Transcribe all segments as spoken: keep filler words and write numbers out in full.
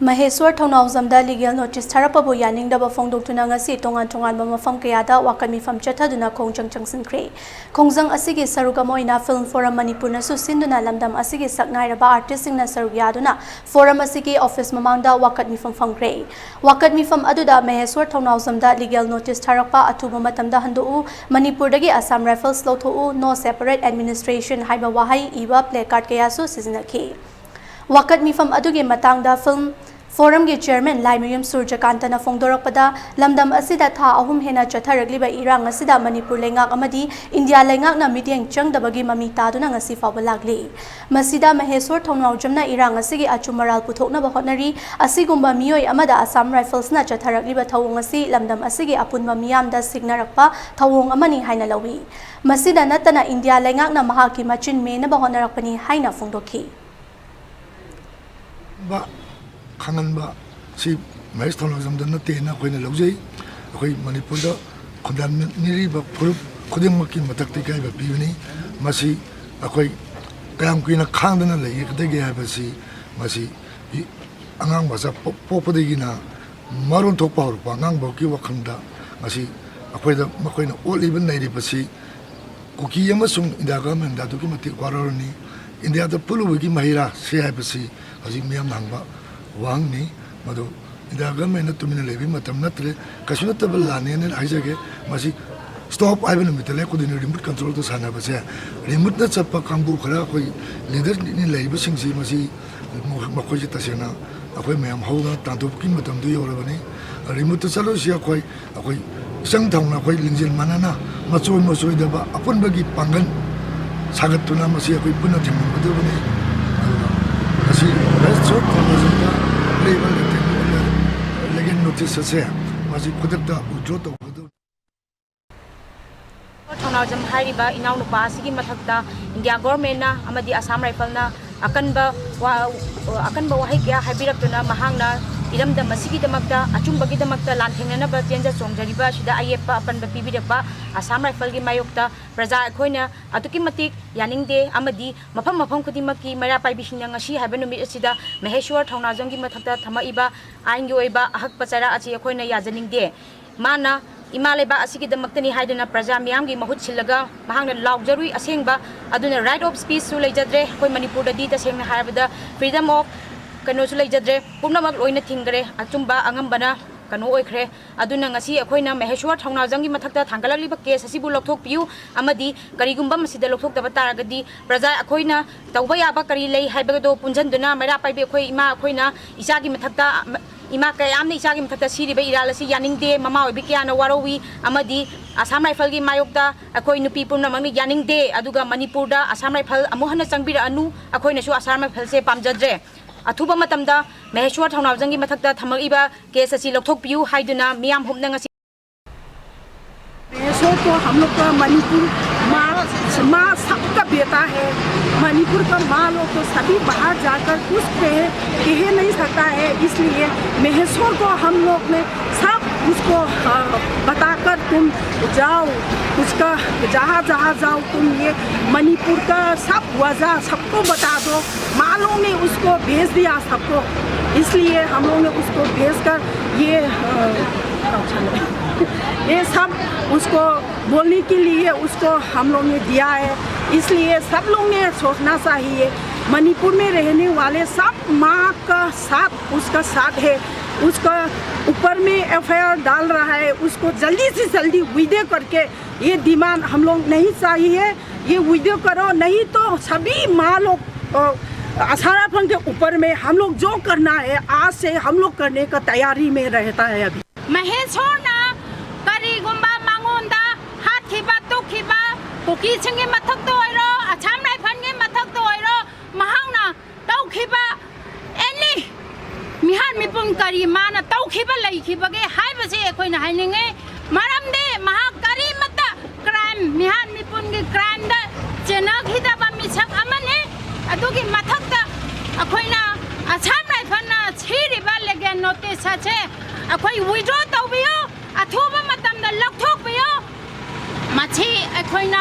ꯃꯍꯦꯁ꯭ꯋꯔ ꯊꯧꯅꯥꯎꯖꯝꯗ legal notice ꯊꯥꯔꯛꯄꯕꯨ ꯌꯥꯅꯤꯡꯗꯕ ꯐꯣꯡꯗꯣꯛꯇꯨꯅ ꯉꯁꯤ ꯇꯣꯉꯥꯟ ꯇꯣꯉꯥꯟꯕ ꯃꯐꯝ ꯀꯌꯥꯗ ꯋꯥꯀꯠ ꯃꯤꯐꯝ ꯆꯠꯊꯗꯨꯅ ꯈꯣꯡꯖꯪ ꯆꯪꯁꯤꯟꯈ꯭ꯔꯦ꯫ ꯈꯣꯡꯖꯪ ꯑꯁꯤꯒꯤ ꯁꯔꯨꯛ ꯑꯃ ꯑꯣꯏꯅ ꯐꯤꯜꯝ ꯐꯣꯔꯝ ꯃꯅꯤꯄꯨꯔꯅꯁꯨ ꯁꯤꯟꯗꯨꯅ ꯂꯝꯗꯝ ꯑꯁꯤꯒꯤ ꯁꯛꯅꯥꯏꯔꯕ ꯑꯥꯔꯇꯤꯁꯁꯤꯡꯅ ꯁꯔꯨꯛ ꯌꯥꯗꯨꯅ ꯐꯣꯔꯝ ꯑꯁꯤꯒꯤ ꯑꯣꯐꯤꯁ ꯃꯃꯥꯡꯗ ꯋꯥꯀꯠ ꯃꯤꯐꯝ ꯐꯝꯈ꯭ꯔꯦ꯫ ꯋꯥꯀꯠ ꯃꯤꯐꯝ ꯑꯗꯨꯗ ꯃꯍꯦꯁ꯭ꯋꯔ ꯊꯧꯅꯥꯎꯖꯝꯗ ꯂꯤꯒꯦꯜ ꯅꯣꯇꯤꯁ ꯊꯥꯔꯛꯄ, ꯑꯊꯨꯕ ꯃꯇꯝꯗ ꯍꯟꯗꯣꯛꯎ, ꯃꯅꯤꯄꯨꯔꯗꯒꯤ ꯑꯁꯥꯝ ꯔꯥꯏꯐꯜꯁ ꯂꯧꯊꯣꯛꯎ, No Separate Administration ꯍꯥꯏꯕ ꯋꯥꯍꯩ ꯏꯕ ꯄ꯭ꯂꯦ ꯀꯥꯔꯗ ꯀꯌꯥꯁꯨ ꯁꯤꯖꯤꯟꯅꯈꯤ꯫ ꯋꯥꯀꯠ ꯃꯤꯐꯝ ꯑꯗꯨꯒꯤ ꯃꯇꯥꯡꯗ ꯐꯤꯜꯝ ꯐꯣꯔꯝꯒꯤ ꯆꯤꯌꯔꯃꯦꯟ ꯂꯥꯏꯃꯌꯨꯝ ꯁꯨꯔꯖꯀꯥꯟꯇꯅ ꯐꯣꯡꯗꯣꯔꯛꯄꯗ, ꯂꯝꯗꯝ ꯑꯁꯤꯗ ꯊꯥ ꯑꯍꯨꯝ ꯍꯦꯟꯅ ꯆꯠꯊꯔꯛꯂꯤꯕ ꯏꯔꯥꯡ ꯑꯁꯤꯗ ꯃꯅꯤꯄꯨꯔ ꯂꯩꯉꯥꯛ ꯑꯃꯗꯤ ꯏꯟꯗꯤꯌꯥ ꯂꯩꯉꯥꯛꯅ ꯃꯤꯠꯌꯦꯡ ꯆꯪꯗꯕꯒꯤ ꯃꯃꯤ ꯇꯥꯗꯨꯅ ꯉꯁꯤ ꯐꯥꯎꯕ ꯂꯥꯛꯂꯤ꯫ ꯃꯁꯤꯗ ꯃꯍꯦꯁ꯭ꯋꯔ ꯊꯧꯅꯥꯎꯖꯝꯅ ꯏꯔꯥꯡ ꯑꯁꯤꯒꯤ ꯑꯆꯨꯝ ꯑꯔꯥꯜ ꯄꯨꯊꯣꯛꯅꯕ ꯍꯣꯠꯅꯔꯤ, ꯑꯁꯤꯒꯨꯝꯕ ꯃꯤꯑꯣꯏ ꯑꯃꯗ ꯑꯁꯥꯝ ꯔꯥꯏꯐꯜꯁꯅ ꯆꯠꯊꯔꯛꯂꯤꯕ ꯊꯧꯑꯣꯡ ꯑꯁꯤ ꯂꯝꯗꯝ ꯑꯁꯤꯒꯤ ꯑꯄꯨꯟꯕ ꯃꯤꯌꯥꯝꯗ ꯁꯤꯡꯅꯔꯛꯄ ꯊꯧꯑꯣꯡ ꯑꯃꯅꯤ ꯍꯥꯏꯅ ꯂꯧꯏ꯫ ꯃꯁꯤꯗ ꯅꯠꯇꯅ ꯏꯟꯗꯤꯌꯥ ꯂꯩꯉꯥꯛꯅ ꯃꯍꯥꯛꯀꯤ ꯃꯆꯤꯟ ꯃꯦꯅꯕ ꯍꯣꯠꯅꯔꯛꯄꯅꯤ ꯍꯥꯏꯅ ꯐꯣꯡꯗꯣꯛꯈꯤ꯫ ꯕ ꯈꯪꯍꯟꯕ ꯁꯤ ꯃꯍꯦꯁ ꯊꯧꯅꯥꯎꯖꯝꯗ ꯅꯠꯇꯦꯅ ꯑꯩꯈꯣꯏꯅ ꯂꯧꯖꯩ꯫ ꯑꯩꯈꯣꯏ ꯃꯅꯤꯄꯨꯔꯗ ꯈꯨꯟꯗꯥꯃꯤꯟꯅꯔꯤꯕ ꯐꯨꯔꯨꯞ ꯈꯨꯗꯤꯡꯃꯛꯀꯤ ꯃꯊꯛꯇ ꯏꯀꯥꯏꯕ ꯄꯤꯕꯅꯤ꯫ ꯃꯁꯤ ꯑꯩꯈꯣꯏ ꯀꯌꯥꯝ ꯀꯨꯏꯅ ꯈꯥꯡꯗꯅ ꯂꯩꯒꯗꯒꯦ ꯍꯥꯏꯕꯁꯤ, ꯃꯁꯤ ꯑꯉꯥꯡ ꯃꯆꯥ ꯄꯣꯛ-, ꯄꯣꯛꯄꯗꯒꯤꯅ ꯃꯔꯣꯟ ꯊꯣꯛꯄ ꯍꯧꯔꯛꯄ ꯑꯉꯥꯡ ꯐꯥꯎꯒꯤ ꯋꯥꯈꯜꯗ ꯉꯁꯤ ꯑꯩꯈꯣꯏꯗ ꯃꯈꯣꯏꯅ ꯑꯣꯠꯂꯤꯕ ꯅꯩꯔꯤꯕꯁꯤ ꯀꯨꯀꯤ ꯑꯃꯁꯨꯡ ꯏꯟꯗꯤꯌꯥ ꯒꯚꯔꯟꯃꯦꯟꯗ ꯑꯗꯨꯛꯀꯤ ꯃꯇꯤꯛ ꯋꯥꯔꯧꯔꯅꯤ꯫ ꯏꯟꯗꯤꯌꯥꯗ ꯄꯨꯜꯂꯨꯕꯒꯤ ꯃꯍꯩꯔꯥ ꯁꯤ ꯍꯥꯏꯕꯁꯤ ꯍꯧꯖꯤꯛ ꯃꯤꯌꯥꯝꯅ ꯍꯪꯕ ꯋꯥꯍꯪꯅꯤ꯫ ꯃꯗꯨ ꯏꯟꯗꯤꯌꯥ ꯒꯚꯔꯟꯃꯦꯟꯅ ꯇꯨꯃꯤꯟꯅ ꯂꯩꯕꯒꯤ ꯃꯇꯝ ꯅꯠꯇ꯭ꯔꯦ꯫ ꯀꯩꯁꯨ ꯅꯠꯇꯕ ꯂꯥꯟꯅꯦꯅ ꯍꯥꯏꯖꯒꯦ꯫ ꯃꯁꯤ ꯁ꯭ꯇꯣꯞ ꯍꯥꯏꯕ ꯅꯨꯃꯤꯠꯇ ꯂꯦꯞꯀꯗꯣꯏꯅꯤ꯫ ꯔꯤꯃꯣꯠ ꯀꯟꯇ꯭ꯔꯣꯜꯗ ꯁꯥꯟꯅꯕꯁꯦ, ꯔꯤꯃꯣꯠꯅ ꯆꯠꯄ ꯀꯥꯡꯕꯨ ꯈꯔ, ꯑꯩꯈꯣꯏ ꯂꯤꯗꯔꯅꯤ ꯂꯩꯔꯤꯕꯁꯤꯡꯁꯤ, ꯃꯁꯤ ꯃꯈꯣꯏꯁꯤ ꯇꯁꯦꯡꯅ ꯑꯩꯈꯣꯏ ꯃꯌꯥꯝ ꯍꯧꯅ ꯇꯥꯟꯊꯣꯛꯄꯒꯤ ꯃꯇꯝꯗꯨ ꯌꯧꯔꯕꯅꯤ꯫ ꯔꯤꯃꯣꯠꯇ ꯆꯠꯂꯣꯏꯁꯤ꯫ ꯑꯩꯈꯣꯏ ꯑꯩꯈꯣꯏ ꯏꯆꯪ ꯊꯧꯅ, ꯑꯩꯈꯣꯏ ꯂꯤꯡꯖꯦꯜ ꯃꯥꯟꯅꯅ, ꯃꯆꯣꯏ ꯃꯆꯣꯏꯗꯕ ꯑꯄꯨꯟꯕꯒꯤ ꯄꯥꯡꯒꯜ ꯁꯥꯒꯠꯇꯨꯅ ꯃꯁꯤ ꯑꯩꯈꯣꯏ ꯄꯨꯟꯅ ꯊꯤꯡꯕꯤꯒꯗꯕꯅꯤ꯫ ꯑꯗꯨꯒ ꯃꯁꯤ ꯔꯥꯏꯠ ꯁꯣꯠ ꯐꯥꯎꯟꯗꯦꯁꯟꯗ ꯂꯩꯕ ꯂꯤꯒꯦꯜ ꯅꯣꯇꯤꯁ ꯑꯁꯦ ꯃꯁꯤ ꯈꯨꯗꯛꯇ ꯋꯤꯗ꯭ꯔꯣ ꯇꯧꯒꯗꯕꯅꯤ꯫ ꯊꯧꯅꯥꯎꯖꯝ ꯍꯥꯏꯔꯤꯕ ꯏꯅꯥꯎꯅꯨꯄꯥ ꯑꯁꯤꯒꯤ ꯃꯊꯛꯇ ꯏꯟꯗꯤꯌꯥ ꯒꯣꯔꯃꯦꯟꯅ ꯑꯃꯗꯤ ꯑꯁꯥꯝ ꯔꯥꯏꯐꯜꯅ ꯑꯀꯟꯕ ꯋꯥ-, ꯑꯀꯟꯕ ꯋꯥꯍꯩ ꯀꯌꯥ ꯍꯥꯏꯕꯤꯔꯛꯇꯨꯅ ꯃꯍꯥꯛꯅ ꯏꯔꯝꯗꯝ ꯑꯁꯤꯒꯤꯗꯃꯛꯇ, ꯑꯆꯨꯝꯕꯒꯤꯗꯃꯛꯇ ꯂꯥꯟꯊꯦꯡꯅꯅꯕ ꯆꯦꯟꯖ ꯆꯣꯡꯖꯔꯤꯕ ꯑꯁꯤꯗ ꯑꯌꯦꯠꯄ ꯑꯄꯟꯕ ꯄꯤꯕꯤꯔꯛꯄ ꯑꯁꯥꯝ ꯔꯥꯏꯐꯜꯒꯤ ꯃꯥꯌꯣꯛꯇ ꯄ꯭ꯔꯖꯥ ꯑꯩꯈꯣꯏꯅ ꯑꯗꯨꯛꯀꯤ ꯃꯇꯤꯛ ꯌꯥꯅꯤꯡꯗꯦ, ꯑꯃꯗꯤ ꯃꯐꯝ ꯃꯐꯝ ꯈꯨꯗꯤꯡꯃꯛꯀꯤ ꯃꯩꯔꯥ ꯄꯥꯏꯕꯤꯁꯤꯡꯅ ꯉꯁꯤ ꯍꯥꯏꯕ ꯅꯨꯃꯤꯠ ꯑꯁꯤꯗ ꯃꯍꯦꯁ꯭ꯋꯔ ꯊꯧꯅꯥꯖꯝꯒꯤ ꯃꯊꯛꯇ ꯊꯝꯃꯛꯏꯕ ꯑꯥꯏꯟꯒꯤ ꯑꯣꯏꯕ ꯑꯍꯛꯄ ꯆꯩꯔꯥꯛ ꯑꯁꯤ ꯑꯩꯈꯣꯏꯅ ꯌꯥꯖꯅꯤꯡꯗꯦ꯫ ꯃꯥꯅ ꯏꯃꯥ ꯂꯩꯕꯥꯛ ꯑꯁꯤꯒꯤꯗꯃꯛꯇꯅꯤ ꯍꯥꯏꯗꯨꯅ ꯄ꯭ꯔꯖꯥ ꯃꯤꯌꯥꯝꯒꯤ ꯃꯍꯨꯠ ꯁꯤꯜꯂꯒ ꯃꯍꯥꯛꯅ ꯂꯥꯎꯖꯔꯨꯏ꯫ ꯑꯁꯦꯡꯕ ꯑꯗꯨꯅ right of speech ꯁꯨ ꯂꯩꯖꯗ꯭ꯔꯦ꯫ ꯑꯩꯈꯣꯏ ꯃꯅꯤꯄꯨꯔꯗꯗꯤ ꯇꯁꯦꯡꯅ ꯍꯥꯏꯔꯕꯗ freedom of ꯀꯩꯅꯣꯁꯨ ꯂꯩꯖꯗ꯭ꯔꯦ꯫ ꯄꯨꯝꯅꯃꯛ ꯂꯣꯏꯅ ꯊꯤꯡꯈ꯭ꯔꯦ꯫ ꯑꯆꯨꯝꯕ ꯑꯉꯝꯕꯅ ꯀꯩꯅꯣ ꯑꯣꯏꯈ꯭ꯔꯦ꯫ ꯑꯗꯨꯅ ꯉꯁꯤ ꯑꯩꯈꯣꯏꯅ ꯃꯍꯦꯁ꯭ꯋꯔ ꯊꯧꯅꯥꯖꯝꯒꯤ ꯃꯊꯛꯇ ꯊꯥꯡꯒꯠꯂꯛꯂꯤꯕ case ꯑꯁꯤꯕꯨ ꯂꯧꯊꯣꯛꯄꯤꯌꯨ, ꯑꯃꯗꯤ ꯀꯔꯤꯒꯨꯝꯕ ꯃꯁꯤꯗ ꯂꯧꯊꯣꯛꯇꯕ ꯇꯥꯔꯒꯗꯤ ꯄ꯭ꯔꯖꯥ ꯑꯩꯈꯣꯏꯅ ꯇꯧꯕ ꯌꯥꯕ ꯀꯔꯤ ꯂꯩ ꯍꯥꯏꯕꯗꯣ ꯄꯨꯟꯁꯤꯟꯗꯨꯅ ꯃꯩꯔꯥ ꯄꯥꯏꯕꯤ ꯑꯩꯈꯣꯏ ꯏꯃꯥ ꯑꯩꯈꯣꯏꯅ ꯏꯆꯥꯒꯤ ꯃꯊꯛꯇ, ꯏꯃꯥ ꯀꯌꯥ ꯑꯃꯅ ꯏꯆꯥꯒꯤ ꯃꯊꯛꯇ ꯁꯤꯔꯤꯕ ꯏꯔꯥꯜ ꯑꯁꯤ ꯌꯥꯅꯤꯡꯗꯦ꯫ ꯃꯃꯥ ꯑꯣꯏꯕꯤ ꯀꯌꯥꯅ ꯋꯥꯔꯧꯏ, ꯑꯃꯗꯤ ꯑꯁꯥꯝ ꯔꯥꯏꯐꯜꯒꯤ ꯃꯥꯌꯣꯛꯇ ꯑꯩꯈꯣꯏ ꯅꯨꯄꯤ ꯄꯨꯝꯅꯃꯛꯅ ꯌꯥꯅꯤꯡꯗꯦ꯫ ꯑꯗꯨꯒ ꯃꯅꯤꯄꯨꯔꯗ ꯑꯁꯥꯝ ꯔꯥꯏꯐꯜ ꯑꯃꯨꯛ ꯍꯟꯅ ꯆꯪꯕꯤꯔꯛꯑꯅꯨ, ꯑꯩꯈꯣꯏꯅꯁꯨ ꯑꯁꯥꯝ ꯔꯥꯏꯐꯜꯁꯦ ꯄꯥꯝꯖꯗ꯭ꯔꯦ꯫ ꯑꯊꯨꯕ ꯃꯇꯝꯗ ꯃꯍꯦꯁ꯭ꯋꯔ ꯊꯧꯅꯥꯎꯖꯝꯒꯤ ꯃꯊꯛꯇ ꯊꯝꯃꯛꯏꯕ case ꯑꯁꯤ ꯂꯧꯊꯣꯛꯄꯤꯌꯨ ꯍꯥꯏꯗꯨꯅ ꯃꯤꯌꯥꯝ ꯍꯨꯞꯅ ꯉꯁꯤ ꯃꯍꯦꯁ꯭ꯋꯔ तो हम लोग का मणिपुर माँ, माँ सबका बेटा है। मणिपुर का माँ लोग तो सभी बाहर जाकर कुछ कह, कह नहीं सकता है, इसलिए महेश्वर को हम लोग ने सब उसको, अ, बताकर तुम जाओ, उसका जहाँ जहाँ जाओ तुम ये मणिपुर का सब वजह सबको बता दो। माँ लोग ने उसको भेज दिया सबको, इसलिए हम लोग ने उसको भेजकर ये, अ, ये सब उसको बोलने के लिए उसको हम लोग ने दिया है। इसलिए सब लोग ने सोचना चाहिए, मणिपुर में रहने वाले सब माँ का साथ उसका साथ है। उसका ऊपर में एफआईआर डाल रहा है, उसको जल्दी से जल्दी विदे करके ये डिमांड हम लोग नहीं चाहिए। ये विदे करो, नहीं तो सभी माँ लोग, अ, असाराफन के ऊपर में हम लोग जो करना है आज से हम लोग करने का तैयारी में रहता है अभी। ꯃꯍꯦꯁ꯭ꯋꯔꯅ ꯀꯔꯤꯒꯨꯝꯕ ꯃꯉꯣꯟꯗ ꯍꯥꯠꯈꯤꯕ ꯇꯨꯞꯈꯤꯕ ꯀꯨꯀꯤꯁꯤꯡꯒꯤ ꯃꯊꯛꯇ ꯑꯣꯏꯔꯣ, ꯑꯁꯥꯝ ꯔꯥꯏꯐꯜꯒꯤ ꯃꯊꯛꯇ ꯑꯣꯏꯔꯣ, ꯃꯍꯥꯛꯅ ꯇꯧꯈꯤꯕ any ꯃꯤꯍꯥꯠ ꯃꯤꯄꯨꯟ ꯀꯔꯤ ꯃꯥꯅ ꯇꯧꯈꯤꯕ ꯂꯩꯈꯤꯕꯒꯦ ꯍꯥꯏꯕꯁꯤ ꯑꯩꯈꯣꯏꯅ ꯍꯥꯏꯅꯤꯡꯉꯤ꯫ ꯃꯔꯝꯗꯤ ꯃꯍꯥꯛ ꯀꯔꯤꯃꯠꯇ crime, ꯃꯤꯍꯥꯠ ꯃꯤꯄꯨꯟꯒꯤ crimeꯗ ꯆꯦꯟꯅꯈꯤꯗꯕ ꯃꯤꯁꯛ ꯑꯃꯅꯤ꯫ ꯑꯗꯨꯒꯤ ꯃꯊꯛꯇ ꯑꯩꯈꯣꯏꯅ ꯑꯁꯥꯝ ꯔꯥꯏꯐꯜꯅ ꯁꯤꯔꯤꯕ ꯂꯦꯒꯦꯟ ꯅꯣꯇꯤꯁ ꯑꯁꯦ ꯑꯩꯈꯣꯏ ꯋꯤꯗ꯭ꯔꯣ ꯇꯧꯕꯤꯌꯨ, ꯑꯊꯨꯕ ꯃꯇꯝꯗ ꯂꯧꯊꯣꯛꯄꯤꯌꯨ꯫ ꯃꯁꯤ ꯑꯩꯈꯣꯏꯅ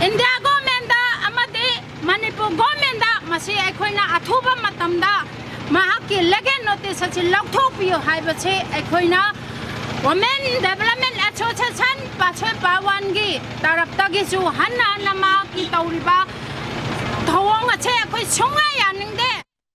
ꯏꯟꯗꯤꯌꯥ ꯒꯣꯔꯃꯦꯟꯗ ꯑꯃꯗꯤ ꯃꯅꯤꯄꯨꯔ ꯒꯣꯔꯃꯦꯟꯗ ꯃꯁꯤ ꯑꯩꯈꯣꯏꯅ ꯑꯊꯨꯕ ꯃꯇꯝꯗ ꯃꯍꯥꯛꯀꯤ ꯂꯦꯒꯦꯜ ꯅꯣꯇꯤꯁ ꯑꯁꯤ ꯂꯧꯊꯣꯛꯄꯤꯌꯨ ꯍꯥꯏꯕꯁꯤ ꯑꯩꯈꯣꯏꯅ ꯋꯨꯃꯦꯟ ꯗꯦꯕꯂꯞꯃꯦꯟ ꯑꯦꯁꯣꯁꯤꯌꯦꯁꯟ ꯄꯥꯁꯣꯏ ꯄꯥꯋꯥꯟꯒꯤ ꯇꯔꯞꯇꯒꯤꯁꯨ ꯍꯟꯅ ꯍꯟꯅ ꯃꯍꯥꯛꯀꯤ ꯇꯧꯔꯤꯕ ꯊꯧꯑꯣꯡ ꯑꯁꯦ ꯑꯩꯈꯣꯏ ꯁꯨꯡꯌꯥ ꯌꯥꯅꯤꯡꯗꯦ꯫